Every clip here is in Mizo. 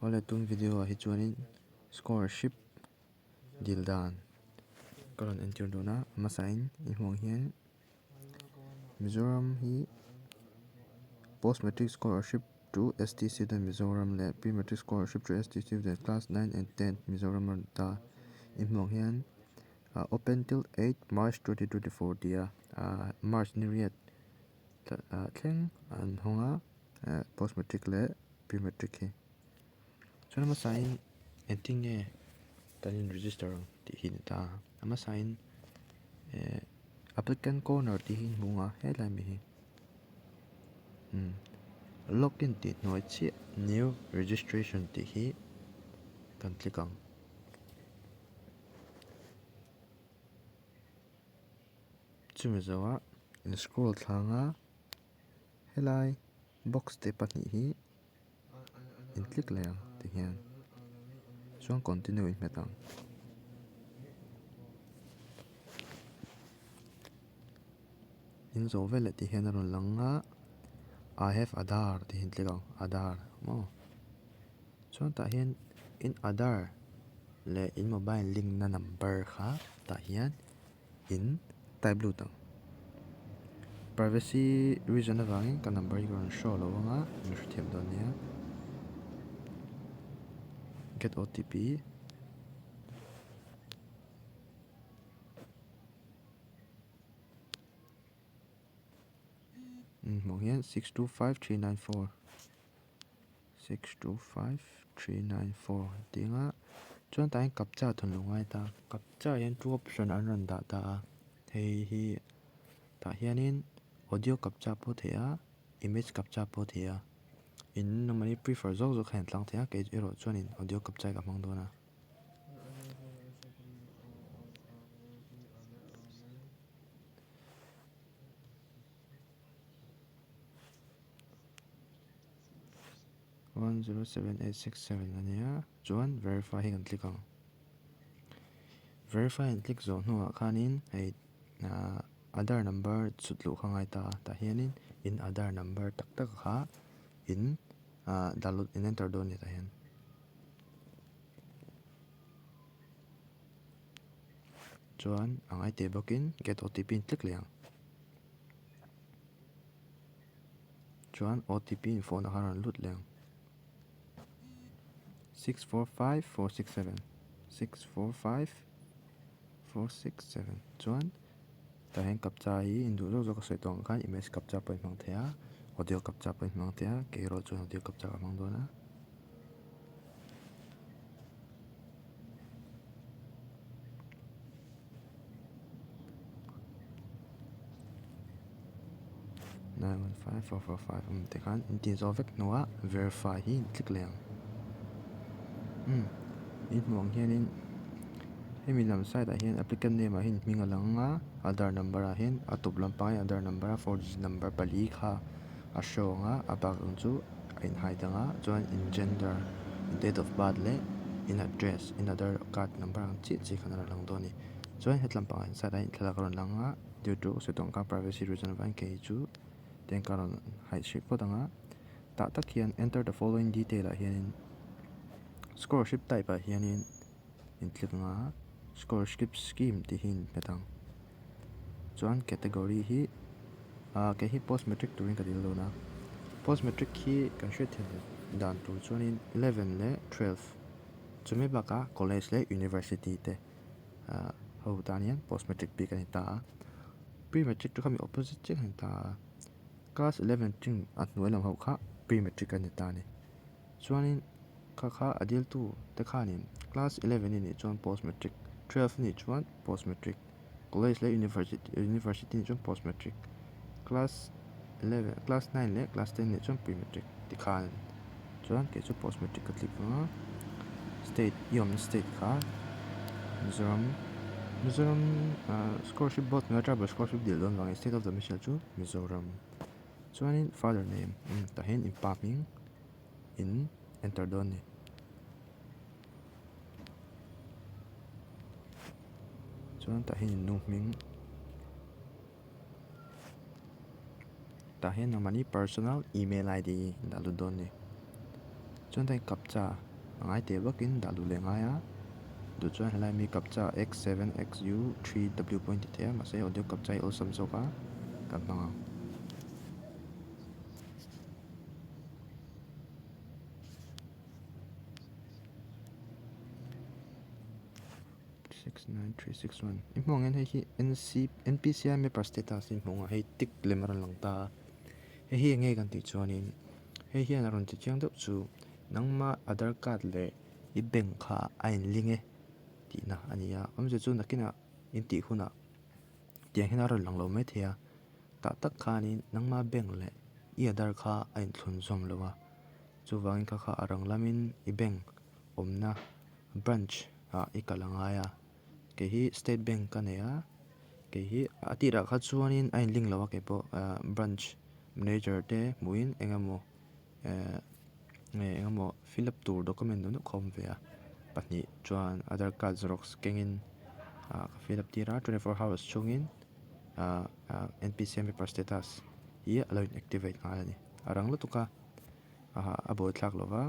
Awle tun video ah hi chuanin scholarship dil dan ka rawn entir dawn a hmasain i hmuh ang hian Mizoram hi post matric scholarship to ST student Mizoram leh pre matric scholarship to ST student class 9 and 10 Mizoram a rawn ta i hmuh ang hian ah open till 8 March 2024 tih a ah March ni riat thleng an hawng a eh post matric leh pre matric hi chuan a hmasain engtin nge kan in register ang tih hi a ni ta a a hmasain eh applicant corner tih hi in hmu ang a helai mi hi umm login tih hnuai chiah new registration tih hi kan click ang. Chumi zawhah in scroll thlang a helai box te pahnih hi in click leh ang ti hian chuan continue in hmet ang. In zawh veleh ti hian a rawn lang a I have Aadhaar tih hi in click ang Aadhaar maw chuan tah hian in Aadhaar leh in mobile link na number kha tah hian in type lut ang. Privacy reason avangin ka number hi ka rawn show lo ang a, min hrethiam dawn nia. Get OTP. Hmuh hian 625394 625394 tih anga chuan tah hian captcha thun lo ngai ta captcha hian two option an rawn dah ta a hei hi tah hianin audio captcha pawh theih a image captcha pawh theih a in normally prefer zawk zawk hian tlang thei a kei erawh chuanin audio captcha hi ka hmang dawn a. 107867 a nia chuan verify hi kan click ang verify an click zawh hnuah khanin hei ahh Aadhaar number chhut luh kha ngai ta a tah hianin in Aadhaar number tak tak kha in ahh download in enter dawn a ni tah hian. Chuan a ngai teh bawkin get OTP in click leh ang. Chuan OTP in phone ah khan a rawn lut leh ang. 645467 645467 chuan tah hian captcha hi in duh zawk zawk a sawi tawh ang khan image captcha pawh in hmang thei a audio captcha pawh in hmang thei a kei erawh chuan audio captcha ka hmang dawn a. 915445 awm te khan in tih zawh vek hnuah verify hi in click leh ang umm in hmuh ang hianin hemi lam side ah hian applicant name ah hian hming a lang a aadhar number ah hian a tawp lampang ah hian aadhar number a four digit number pali kha a show ang a a bak ang chu a in hide ang a chuan in gender in date of birth leh in address in aadhar card number ang chiah chiah khan a rawn lang dawn a ni chuan hetlam pangah hian side ah hian thlalak a rawn lang a. Due to Sutawngka privacy reason avangin kei chu tiang ka rawn haih hrih phawt ang a, tah tak hian enter the following detail ah hianin scholarship type ah hianin in click ang a scholarship scheme tih hi in hmet ang chuan category hi ah kei hi post matric turin ka dil dawn a post matric hi kan hriat theih dan tur chuanin 11 leh 12 chumi bakah college leh university te. Ah ho tan hian post matric bik a ni ta a pre matric chu khami opposite chiah a ni ta a class 11 chin a hnuai lam ho kha pre matric a ni ta a ni chuanin kha kha a diltu te khanin class 11 a nih chuan post matric 12 a nih chuan post matric college leh university university a nih chuan post matric class 11 class 9 leh class 10 a nih chuan pre matric tikhan chuan kei chu post matric ka click ang a state i awmna state kha Mizoram Mizoram ah scholarship board hnuaia tribal scholarship dil dawn vangin state of domicile chu Mizoram chuanin father name tah hian in pa hming in enter dawn a ni. Chuan tah hian in nu hming. Tah hian nangmahni personal email ID in dah lut dawn a ni. Chuan tah hian captcha. A ngai teh vakin dah luh leh ngai a, duh chuan helai mi captcha x seven x u three w pawh in ti thei a, mahse audio captcha hi awlsam zawk a kan hmang ang. Six nine three six one i hmuh ang hian hei hi N C N P C I mapper status i hmuh ang a hei tick lem a rawn lang ta a hei hi eng nge kan tih chuanin hei hian a rawn ti chiang deuh chu nangma Aadhar card leh i bank kha a inling e tihna a ni a awmzia chu nakinah intih hunah tiang hian a rawn lang lo maithei a tah tak khanin nangma bank leh i Aadhar kha a inthlun zawm lo a chuvangin kha kha a rang lamin i bank awmna branch ah i kal a ngai a kei hi state bank ka nei a kei hi a tirah kha chuanin a inlink lo a kei pawh ah branch manager te hmuhin eng emaw eh nge eng emaw fill up tur document deuh deuh kha a awm ve a pahnih chuan aadhar card xerox kengin ah ka fill up tir a 24 hours chhungin ah ah N P C I paper status hi a lo in activate nghal a ni a rang lutuk a ah a buaithlak lo va.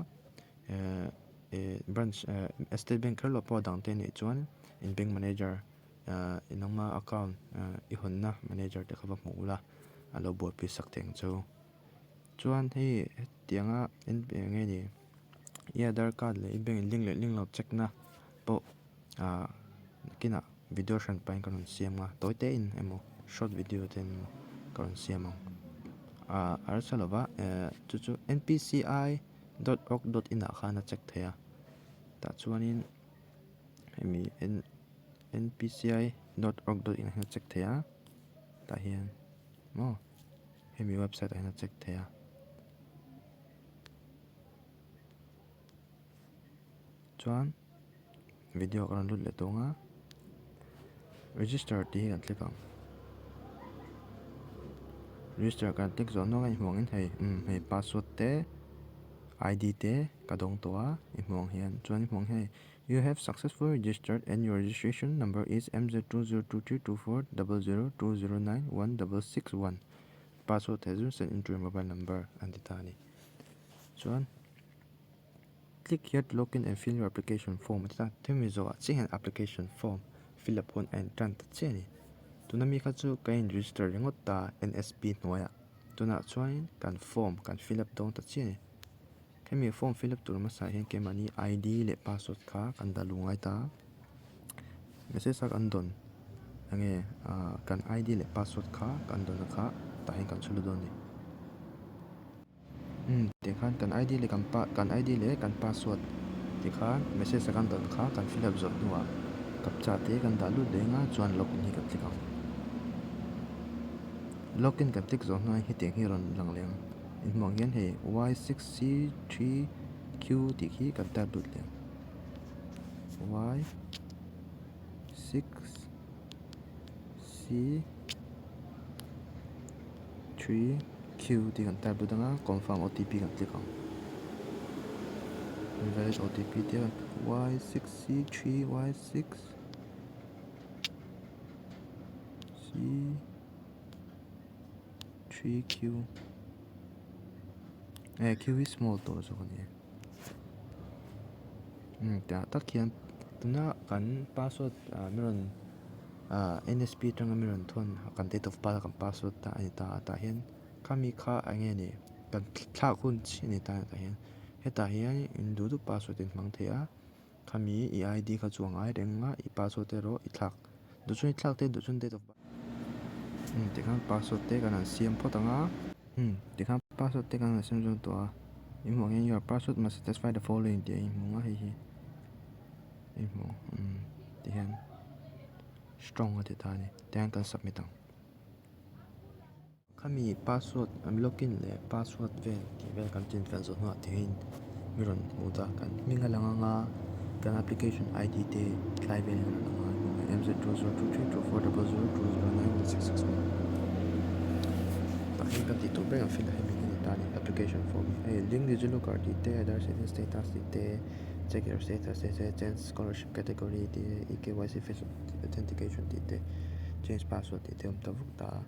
Eh eh branch eh state bank kher loh pawh a dang te anih chuan in bank manager ah nangma account ah i hawnna manager te kha va hmuh ula a lo buaipui sak thei ang chu. Chuan hei hetianga eng nge ni i aadhar card leh i bank in link leh link lo check na pawh ah nakinah video hran pahin ka rawn siam a tawi te in emaw short video te emaw ka rawn siam ang ah a harsa lova eh chu chu N P C I dot org dot in ah khan a check thei a tah chuanin hemi N N P C I dot org dot in ah hian a check thei a tah hian maw hemi website ah hian a check thei a. Chuan video ka rawn lut leh tawng a register tih hi kan click ang register kan click zawh hnuah hian hmuh angin hei umm hei password te I_D te ka dawng tawh a i hmuh ang hian chuan i hmuh ang hian hei you have successfully registered and your registration number is M_Z two zero two three two four double zero two zero nine one double six one password has been sent into your mobile number an ti ta a ni chuan. Click here to login and fill your application form a ti ta, hemi zawhah chiah hian application form fill up hun a in tan ta chiah a ni. Tuna mi kha chu ka in register ringawt ta N_S_P hnuaiah tunah chuanin kan form kan fill up dawn ta chiah a ni. Hemi form fill up tur hmasa hian keimahni I_D leh password kha kan dah luh ngai ta a, message a kan dawn enge ah kan I_D leh password kha kan dawn na kha tah hian kan chhun lut dawn a ni. Umm tikhan kan ID leh kan pa kan ID leh kan password tikhan message a kan dawn kha kan fill up zawh hnuah captcha te kan dah lut leh anga chuan login hi kan click ang. Login kan click zawh hnuah hetiang hi a rawn lang leh ang. In hmuh ang hian hei y six c three q tih khi kan type lut leh ang. Y six c three q tih kan type lut anga confirm O_T_P kan click ang invalid O_T_P te y six c three y six c three q eh q hi small tawh zawk a ni e umm tah tak hian tuna kan password ah mi rawn ah N_S_P atanga mi rawn thawn kan date of birth a kan password ta a ni ta a tah hian khami kha eng nge ni kan thlak hun chiah a ni ta tah hian hetah hian in duh duh password in hmang thei a khami i I_D kha chu a ngai reng a i password erawh i thlak duh chuan i thlak thei duh chuan date of birth umm tikhan password te kan han siam phawt ang a umm tikhan password te kan han siam zawk tawh a i hmuh ang hian your password must satisfy the following tih a inhmung a hei hi. I hmu umm ti hian strong a ti ta a ni tihian kan submit ang khami password an login leh password vel tih vel kan chin fel zawh hnuah tihian mi rawn hmuh ta kan hming a lang ang a kan application I_D te tlai vel hi a rawn lang ang a M Z two zero two three two four double zero two zero nine one six six one tah hian kan tih tur ber ang fill a hemi hi a ni ta a ni application form hi hei link digilocker tih te aadhaar saving status tih te. Check your status tih te, change scholarship category tih te, ekyc face authentication tih te, change password tih te a awm ta vek ta a.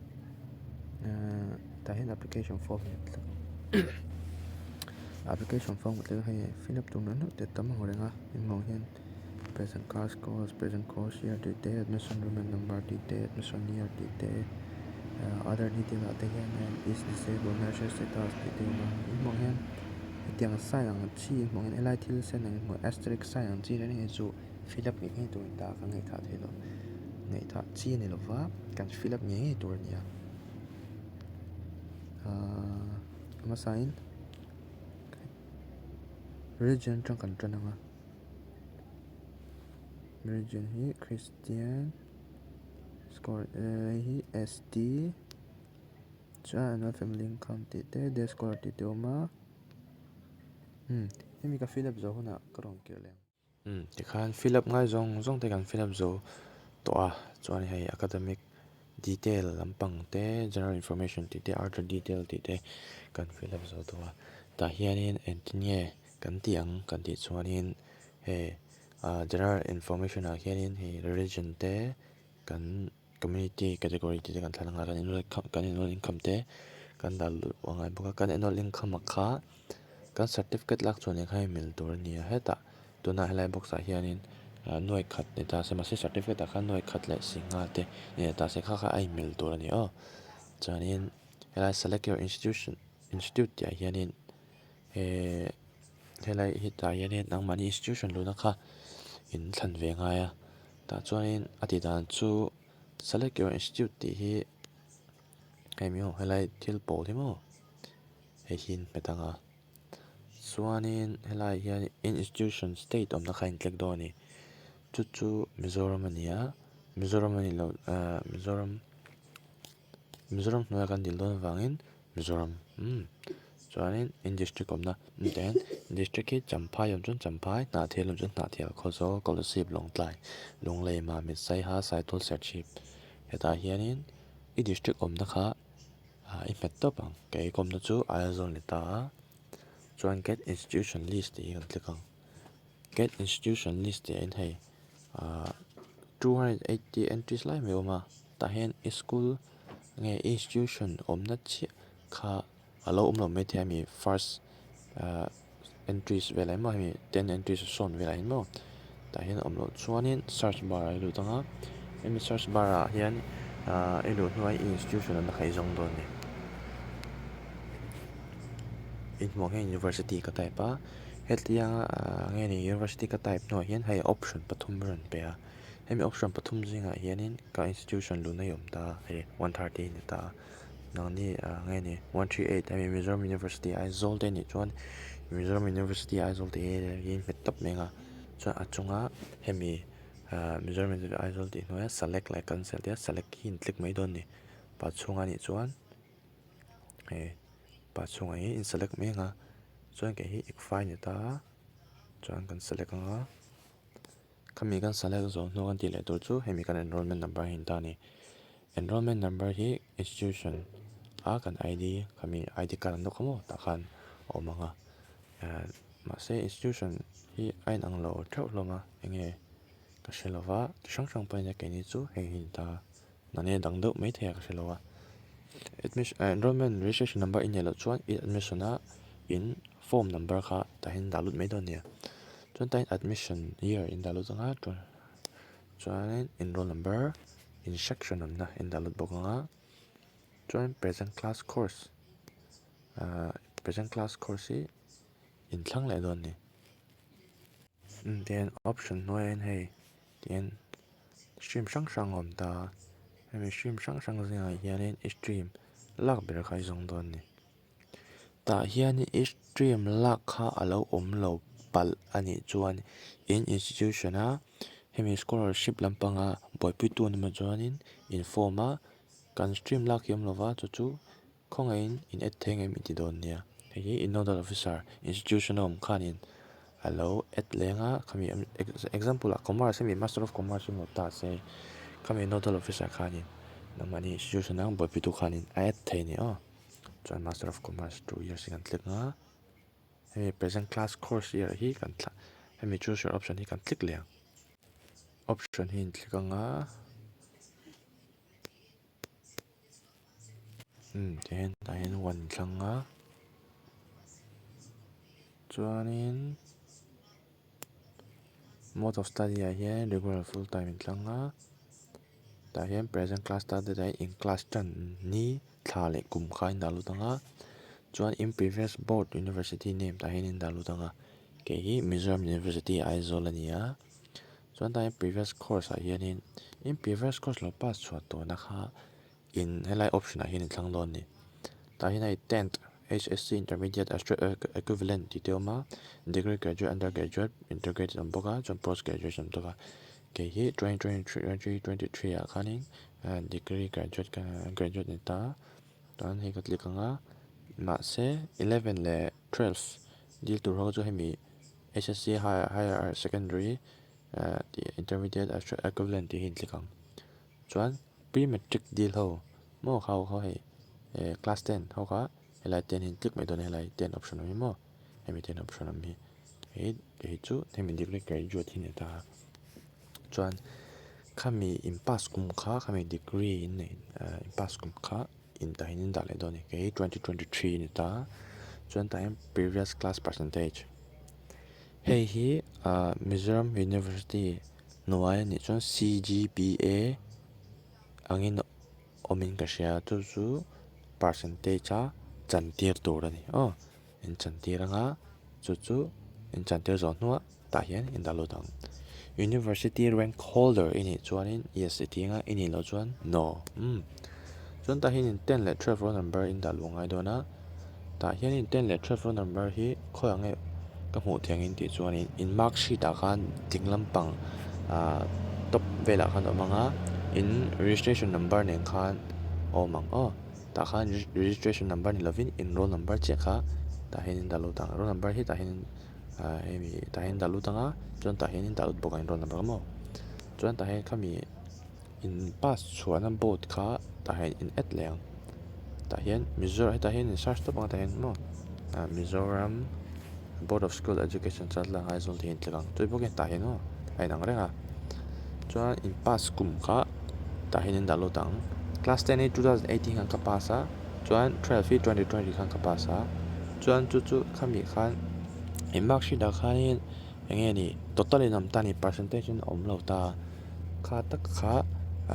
Tah hian application form hi an thlak ang. Application form ka tih hei fill up tur neuh neuh te a tam ang reng a engvang hian present class course present course year tih te admission enrollment number tih te admission year tih te ah other detail ah te hian is disabled nursery status tih te a awm a engvang hian hetiang sign ang chi hmuh hian helai thil sen ang hmuh asterisk sign ang chi reng reng hi chu fill up ngei ngei tur a ni ta a kan ngaihthah theih loh ngaihthah chi a ni lova kan fill up ngei ngei tur a ni a ahh a hmasain religion atang kan tan ang a religion hi christian score hei hi ST chuan annual family income tih te day scholar tih te a awm a umm hemi ka fill up zawh hunah ka rawn kir leh ang. Umm tikhan fill up ngai zawng zawng te kan fill up zo tawh a chuan hei academic detail lampang te general information tih te other detail tih te kan fill up zo tawh a tah hianin engtin nge kan tih ang kan tih chuanin hei ah general information ah hianin hei religion te kan community category tih te kan thlan anga kan annual income kan annual income te kan dah luh a ngai bawk a kan annual income ah kha kan certificate lak chuan eng kha mil tur a ni a hetah tunah helai box ah hianin ah nuai khat ni ta se mahse certificate ah khan nuai khat leh singha te ni ta se kha kha a inmil tur a ni aw chuanin helai select your institution institute tih ah hianin eh helai hetah hianin nangmahni institution luhna kha in thlan ve ngai a. Tah chuanin a tih dan chu select your institute tih hi hei mi aw helai thil pawl hi maw hei hi in hmet ang a chuanin helaiah hian in institution state awmna kha a intlek dawn a ni chu chu Mizoram a ni a Mizoram a ni lo ahh Mizoram Mizoram hnuaiah kan dil dawn avangin Mizoram umm chuanin in district awmna then district hi Champhai awm chuan Champhai Hnahthial awm chuan Hnahthial Khawzawl Kolasib Lawngtlai Lunglei Mamit Saiha Saitual Serchhip hetah hianin i district awmna kha ah i hmet tawp ang kei kawmna chu Aizawl ni ta a chuan get institution list tih hi kan click ang get institution list tih ah hian hei ah 280 entries lai mai a awm a tah hian i school nge institution awmna chiah kha a lo awm lo maithei a mi first ah entries velah emaw hemi ten entries sawn velah hian maw tah hian a awm loh chuanin search bar ah i lut ang a hemi search bar ah hian ah i luh hnuai institution awmna kha i zawng dawn a ni inhmuh hian university ka type a hetiang ah nge ni university ka type hnuah hian hei option pathum a rawn pe a. Hemi option pathum zingah hianin ka institution luhna hi a awm ta a, hei 130 a ni ta a, nangni ah nge ni 138 hemi Mizoram University Aizawl te anih chuan Mizoram University Aizawl tih hi hi nghet tawp mai ang a, chuan a chunga hemi ah Mizoram University Aizawl tih hnuaia select leh cancel tia select hi in click mai dawn a ni, pa chhungah anih chuan hei pa chhungah hi in select mai ang a, chuan kei hi ICFAI a ni ta a, chuan kan select ang a. Khami kan select zawh hnu kan tih leh tur chu hemi kan enrollment number hi an ta a ni. Enrollment number hi institution a kan ID khami ID card an dawk kha maw tah khan a awm ang a mahse institution hi a inang lo theuh hlawm a enge ka hre lo va chi hrang hrang pawhin keini chu hei hi a ni ta a mahni a dang deuh maithei a ka hre lo a admission enrollment registration number i neih loh chuan i admission a in form number kha tah hian dah lut mai dawn a nia. Chuan tain admission year in dah lut anga chuan chuanin enroll number in section awmna in dah lut bawk anga chuan present class course ahh present class course hi in thlang leh dawn a ni tihian option hnuaiah hian hei tihian stream hrang hrang a awm ta a hemi stream hrang hrang zingah hianin i stream lak ber kha i zawng dawn a ni. Tah hian i stream lak kha a lo awm lo palh a nih chuan in institution a hemi scholarship lampanga buaipuitu an awm chuanin in form a kan stream lak hi awm lova chu chu khawngaihin in add thei ngei min ti dawn nia hei hi in nodal officer institution a awm khanin a lo add leng a khami example ah commerce hemi master of commerce emaw ta se khami nodal officer khanin nangmahni institution a buaipuitu khanin a add thei a ni aw. Chuan master of commerce 2 years hi kan click ang a hemi present class course year hi kan thla hemi choose your option hi kan click leh ang option hi in click ang a umm tihian tah hian 1 in thlang a. Chuanin mode of study ah hian regular full time in tlang a tah hian present class start date ah hian in class tan ni thla leh kum kha a in dah lut ang a chuan in previous board university name tah hian in dah lut ang a kei hi Mizoram University Aizawl a ni a chuan tah hian previous course ah hianin in previous course lo pass chhuah tawhna kha in helai option ah hian in thlang dawn a ni tah hian hei tenth H_S_C intermediate equivalent tih te a awm a degree graduate undergraduate integrated a awm bawk a chuan post graduation a awm bawk a kei hi twenty twenty three ah khanin degree graduate ka graduate a ni ta chuan hei ka click ang a mahse eleven leh twelve dil tur ho chu hemi H_S_C higher secondary tih intermediate equivalent tih hi in click ang. Chuan pre matric dil ho maw kha ho kha hei eh class ten ho kha helai ten hi click mai dawn a helai ten option awm hi maw hemi ten option awm hi hei hei chu hemi degree graduate hi a ni ta a chuan khami in pass kum kha khami degree in neih ah in pass kum kha in tah hian in dah leh dawn a ni kei 2023 a ni ta a chuan tah hian previous class percentage hei hi ah Mizoram University. Hnuai a nih chuan C_G_P_A angin awmin ka hria chu chu percentage a chantir tur a ni aw in chantir anga chu chu in chantir zawh hnuah tah hian in dah lut ang university rank holder i nih chuanin yes i tih anga i nih loh chuan no umm chuan tah hian in ten leh twelve roll number in dah luh a ngai dawn a. Tah hianin ten leh twelve roll number hi khawiah nge ka hmuh theih angin tih chuanin in mark sheet ah khan ding lampang ahh top velah khan a awm ang a in registration number nen khan a awm ang aw tah khan registration number ni lovin in roll number chiah kha tah hian in dah lut ang roll number hi tah hian ahh hemi tah hian in dah lut ang a chuan tah hian in dah lut bawk ang in roll number kha maw chuan tah hian khami. In pass chhuahna board kha tah hian in add leh ang tah hian Mizoram hetah hian in search tawp ang tah hian maw ah Mizoram board of school education Chaltlang Aizawl tih hi in click ang tui bawk in tah hian maw a inang reng a chuan in pass kum kha tah hian in dah lut ang class ten hi 2018 khan ka pass a chuan 12 hi 2020 khan ka pass a chuan chu chu khami khan in mark sheet ah khanin eng nge ni total in awm ta ni percentage in awm lo ta. Kha tak kha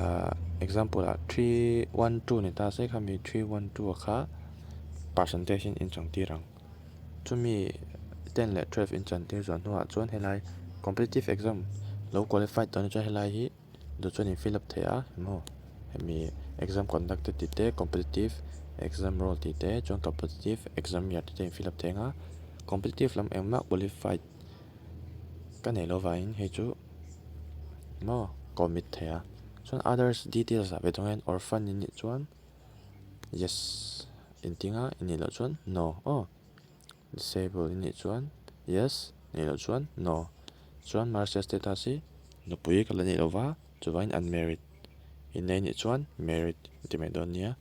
ahh example ah 3 1 2 ni ta se khami 3 1 2 ah kha percentage in inchang tir ang chumi 10 leh 12 inchang tir zawh hnuah chuan helai competitive exam lo qualified tawh na chuan helai hi duh chuan in fill up theih a maw hemi exam conducted tih te competitive exam roll tih te chuan competitive exam year tih te in fill up thei ang a competitive lam engmah qualified ka neih loh vangin hei chu maw commit thei a chuan others details ah ve thung hian orphan in nih chuan yes engtin a in nih loh chuan no aw disable in nih chuan yes nih loh chuan no chuan marital status hi nupui ka la neih loh va chuvangin unmarried innei nih chuan married ti mai dawn nia.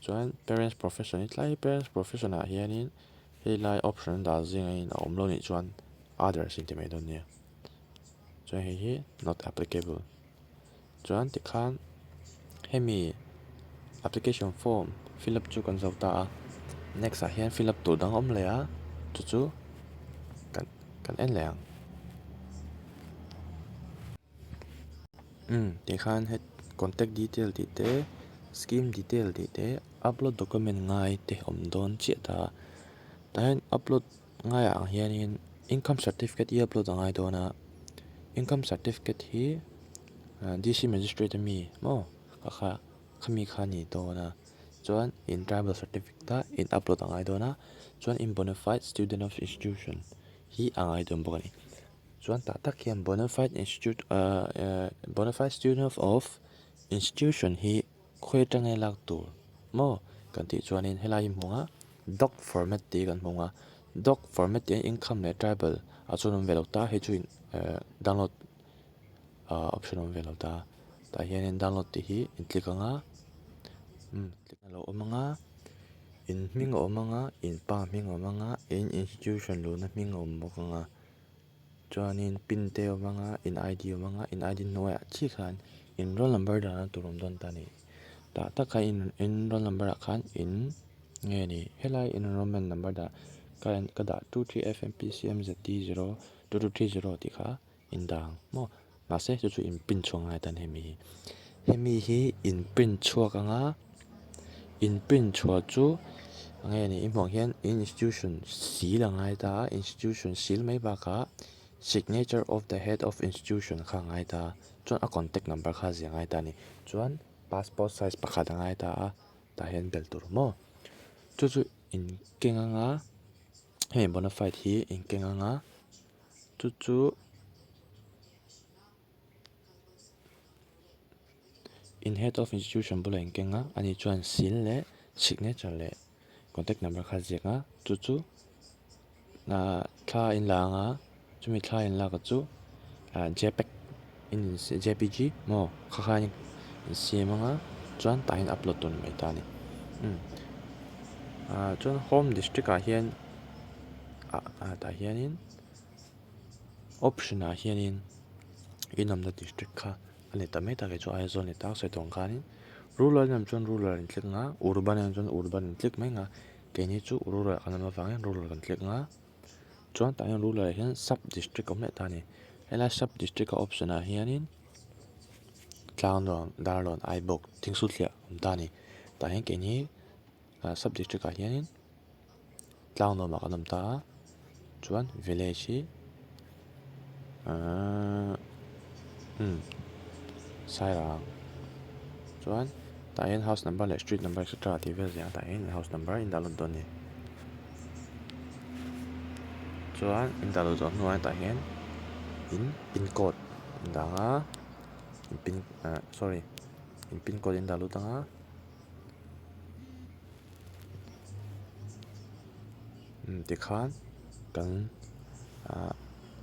Chuan parents profession hi tlai parents profession ah hianin helai option dah zingah hian a awm lo nih chuan others in ti mai dawn nia chuan hei hi not applicable chuan tikhan hemi application form fill up chu kan zo ta a next ah hian fill up tur dang a awm leh a chu chu kan kan en leh ang. Umm tikhan het contact detail tih te scheme detail tih te upload document ngai te awm dawn chiah ta a tah hian upload ngaiah ang hianin income certificate hi upload a ngai dawn a income certificate hi ah D_C magistrate ami maw kha kha khami kha a ni dawn a chuan in tribal certificate a in upload a ngai dawn a chuan in bonafide student of institution hi a ngai dawn bawk a ni. Chuan tah tak hian bonafide institute ahh eh bonafide student of institution hi khawi atanga lak tur maw kan tih chuanin helai hi hmu a doc format tih kan hmu a doc format tih hian income leh tribal ah chuan awm ve lo ta hei chu in eh download ah option awm ve lo ta tah hianin download tih hi in click ang a umm click a lo awm ang a in hming a awm ang a in pa hming a awm ang a in institution luhna hming a awm bawk ang a. Chuanin pin te a awm ang a in ID a awm ang a in ID hnuaiah chiah khan in roll number dahna tur a awm dawn ta a ni. Tah tak khan in in roll number ah khan in nge ni helai enrollment number dah. Ka en ka dah 23FMPCMZD02230 tih kha in dah ang maw? Mahse chu chu in print chhuak ngai tan hemi hi. Hemi hi in print chhuak anga in print chhuah chu eng nge ni i hmuh ang hian institution seal a ngai ta a, institution seal mai bakah signature of the head of institution kha a ngai ta a, chuan a contact number kha a ziah ngai ta a ni. Chuan passport size pakhat a ngai ta a, tah hian bel tur maw? Chu chu in keng anga hemi bonafide hi in keng anga chu chu in head of institution bulah in keng a ani chuan seal leh signature leh contact number kha a ziak a chu chu ahh thla in la anga chumi thla in lak chu ah jpeg in jpg maw kha khan in siam anga chuan tah hian upload tur ni mai ta a ni ah chuan home district ah hian ah ah tah hianin option ah hianin inawmna district kha a ni ta mai ta kei chu Aizawl ni tak sawi tawh ang khanin rural in awm chuan rural in click ang a urban in awm chuan urban in click mai ang a keini chu rural ah kan awm avangin rural kan click ang a chuan tah hian rural ah hian sub district a awm leh ta a ni helai sub district a option ah hianin Tlangnuam Darlawn Aibawk Thingsulthliah a awm ta a ni tah hian keini ah sub district ah hianin Tlangnuam ah kan awm ta a chuan village hi ahh umm Sairang chuan tah hian house number leh street number et cetera tih vel ziah a tah hian house number a indah lut dawn a ni chuan indah luh zawh hnuah tah hian in pin code in dah ang a in pin ah sorry in pin code in dah lut ang a. Tikhan kan ah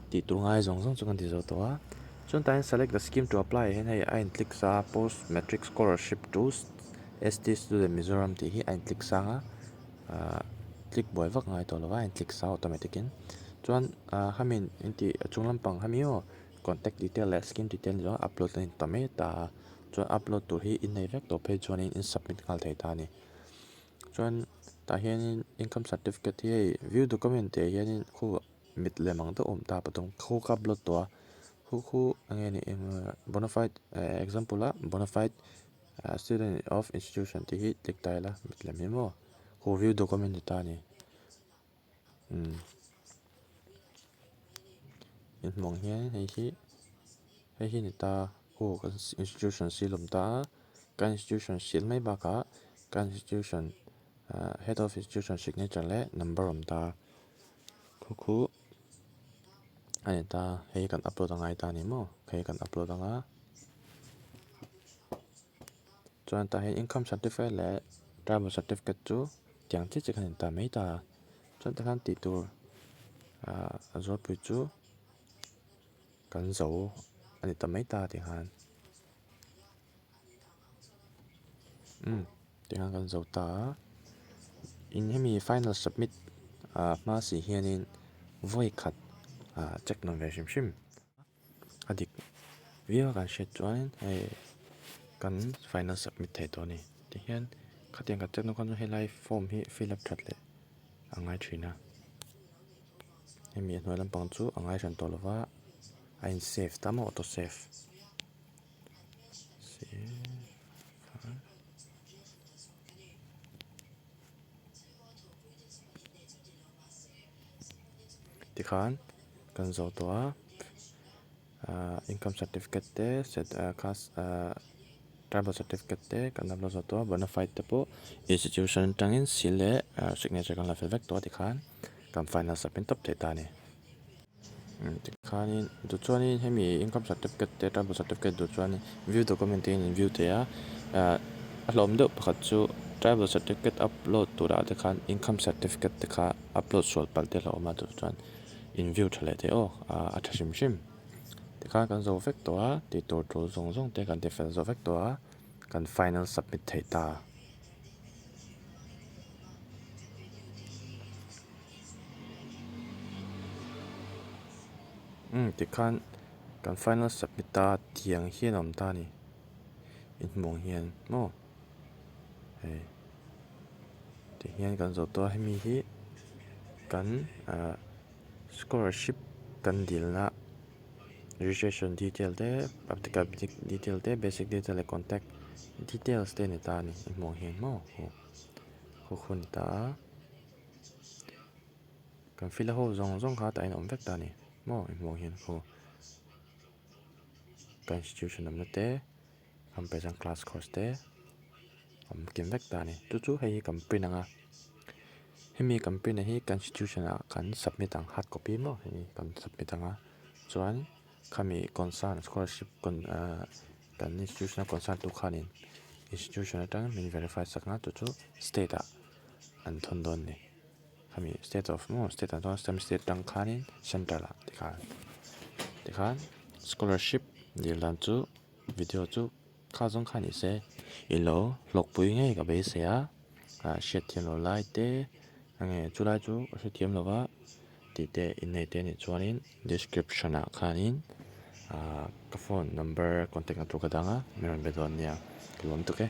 tih tur ngai zawng zawng chu kan ti zo tawh a chuan tah hian select the scheme to apply ah hian hei a in click sa a post matric scholarship to S_T student Mizoram tih hi a in click sang a ah click buai vak ngai tawh lo va a in click sa automatic in chuan ah hemi in tih a chung lampang hemi aw contact detail leh scheme detail ni zawng upload a in ta mai ta a chuan upload tur hi in nei vek tawh phei chuanin in submit nghal thei ta a ni. Chuan tah hianin income certificate hi hei view document tih ah hianin khu mit lem ang deuh a awm ta pathum khu kha upload tawh a khu khu eng nge ni eng bonafide eh example a bonafide student of institution tih hi click ta ila mit lem hi maw khu view document ni ta a ni umm inhmuh ang hian hei hi hei hi ni ta khu kan institution seal awm ta a. Kan institution hrilh mai bakah kan institution ah head of institution signature leh number awm ta khu khu a ni ta hei kan upload a ngai ta a ni maw hei kan upload anga chuan tah hian income certificate leh travel certificate chu tiang chiah chiah khan a ni ta mai ta chuan tah khan tih tur ah a zawlpui chu kan zo a ni ta mai ta tih khan. Umm tiang kan zo ta a in hemi final submit ah hma si hianin vawi khat ah check nawn ve hrim hrim a dik viau a kan hriat chuan hei kan final submit thei tawh a ni tihian khatiang kan check na khan helai form hi fill up that leh a ngai thin a hemi a hnuai lampang chu a ngai hran tawh lo va a in save ta maw auto save. Tikhan kan zawh tawh a ahh income certificate te set ah caste ahh tribal certificate te kan upload zawh tawh a bonafide te pawh institution atangin seal leh signature kan la fel vek tawh a tikhan kan final submit tawp thei ta a ni. Tikhanin duh chuanin hemi income certificate te tribal certificate duh chuanin view document te hian in view thei a ah a hlawm deuh pakhat chu tribal certificate upload turah te khan income certificate te kha upload sual palh te a hlauhawm a duh chuan in view tha leh thei aw ah a tha hrim hrim tikhan kan zo vek tawh a tih tur tul zawng zawng te kan ti fel zawh vek tawh a kan final submit theih ta. Umm tikhan kan final submit a tiang hian a awm ta a ni inhmuh ang hian maw hei tihian kan zawh tawh a hemi hi. Kan ah scholarship kan dilna registration detail te applicant detail te basic detail leh contact details te a ni ta a ni i hmuh ang hian maw khu khu khu a ni ta a kan fill a ho zawng zawng kha tah hian a awm vek ta a ni maw i hmuh ang hian khu kan institution awmna te kan present class course te awm kim vek ta a ni chu chu hei hi kan print ang a hemi kan print na hi kan institution ah kan submit ang hard copy maw hei hi kan submit ang a chuan khami concern scholarship ahh kan institution a concern tu khanin institution atang min verify sak ang a chu chu state ah an thawn dawn a ni. Khami state of maw state ah chuan same state atang khanin central ah tikhan tikhan scholarship dil dan chu video chu kha zawng kha ni se i lo hlawkpui ngei ka beisei a ah hriatthiam loh lai te enge chulai chu ka hrethiam lo va tih te innei te anih chuanin description ah khanin ah ka phone number contact na tur ka dang a min rawn be dawn nia ka lawm tuk e.